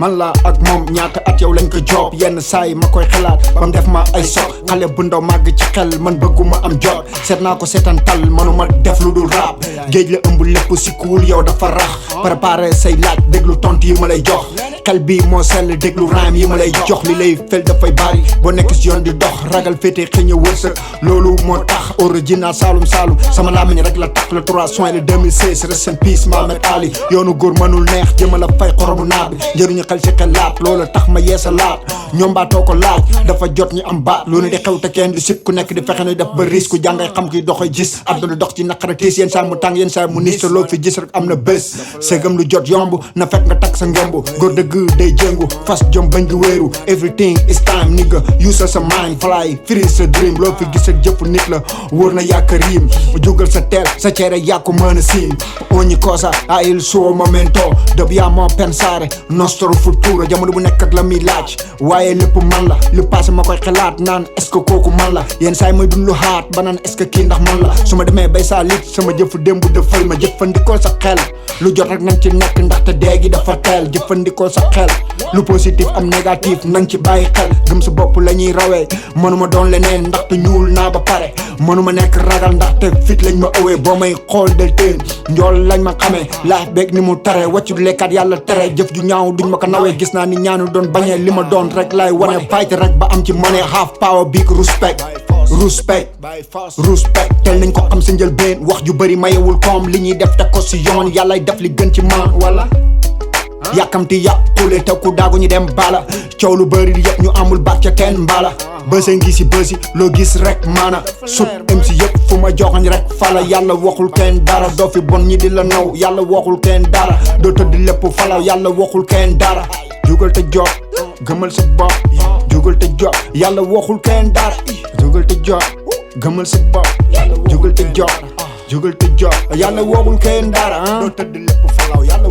man la ak moom ñaata at yow lañ ko job yenn saa yi ma koy xalaat bam def ma ay sox xale bu ndaw màgg ci xel man bëgguma am jot seet naa ko seetaan tal manuma def lu dul rap géej la ëmb lépp si kuul yow dafa rax préparé say laaj déglu tontu yi ma lay jox xel bi moo sell déglu rhyme yi ma lay jox li lay fel dafay bari boo nekk si yoon di dox ragal féete xëy na wërsëg loolu moo tax original Saloum Saloum sama làmmiñ rek la tax le 3 juin le 2016 rest in peace Mohamed Ali yoonu góor mënul neex jëma la fay xoromu naat bi njëriñu xel si xel laat loolu tax ma yeesa laat ñoom baatoo ko laaj dafa jot ñu am baat lu ne di xew te kenn du sib ku nekk di fexe ne def ba risque ku jàngay xam ki doxay gis àdduna dox ci naqara tiis yenn saa mu tàng yenn saa mu niis te loo fi gis rek am na bés segam lu jot yomb na fekk nga takk sa ngemb góor dëgg day jëngu fas jom bañ di wéeru everything is time nigga use sa mind fly free sa dream loo fi gis ak jëfu nit la wóor na yàkk riim jugal sa teel sa cere yàkku mën a siim ogni cosa ha il suo momento dobbiamo pensare nostro futuro jamono bu nekk ak la muy laaj waaye lépp man la lu passé ma koy xalaat naan est-ce que kooku man la yenn saa yi may dund lu xaat ba naan est-ce que kii ndax man la su ma demee bay saa lit sama jëfu démb dafal ma jëfandikoo sa xel lu jot rek nañ ci nekk ndaxte dee gi dafa teel jëfandikoo sa xel lu positif am négatif nañ ci bàyyi xel gëm sa bopp la ñuy rawee mënuma doon leneen ndaxte ñuul naa ba pare mënuma nekk ragal ndaxte fit lañ ma ëwee boo may xool del teen njool lañ ma xamee laaj beeg ni mu tare wàccu lekkat yàlla tere jëf ju ñaaw duñ ma ko nawee gis naa ni ñaanu doon bañee li ma doon rek lay wane fight rek ba am ci money half power big respect tel nañ ko xam sa njëlbeen wax ju bëri mayewul koom li ñuy def te ko si yoon yàllay def li gën ci man wala yàkkamti yàqule te ku daagu ñu dem bala coow lu bëri yëpp ñu amul baat ca teen mbala bëse ngi si bësi loo gis rek maana sut MC yëpp fu ma joxoñ rek fala yàlla waxul kenn dara doo fi bon ñi di la naw yàlla waxul kenn dara doo tëdd lépp fala yàlla waxul kenn dara jugal te job gëmal sa bopp jugal te job yàlla waxul kenn dara jugal te job gëmal sa bopp jugal te job yàlla waxul kenn dara doo tëdd lépp falaw yàlla